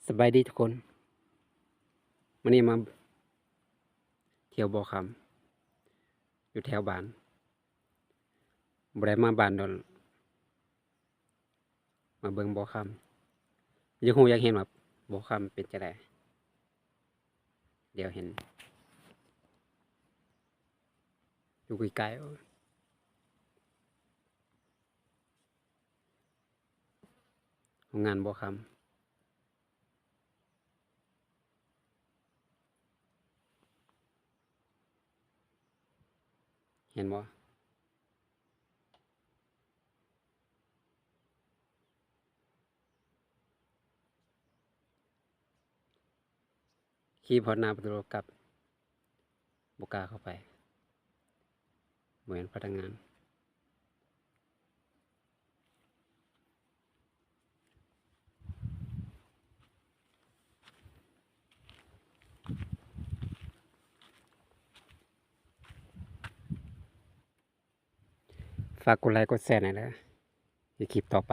ສະບາຍດີທຸກຄົນ, ມື້ນີ້ມາທ່ຽວບໍ່ຄຳ ຢູ່ແຖວບ້ານ, ບໍ່ໄດ້ມາບ້ານດົນ, ມາເບິ່ງບໍ່ຄຳ. ຢາກຮູ້ຢາກເຫັນວ່າບໍ່ຄຳເປັນຈັ່ງໃດ, ດຽວເຫັນຢູ່ໃກ້ໆ ໂຮງງານບໍ່ຄຳ. ເຫັນບໍ່? ຂີ່ຮອດໜ້າປະຕູ ກັບບໍ່ກ້າເຂົ້າໄປ, ບໍ່ແມ່ນພະນັກງານ. ຝາກກົດໄລກົດແຊແດ່ເດີ ໃນຄລິບຕໍ່ໄປ.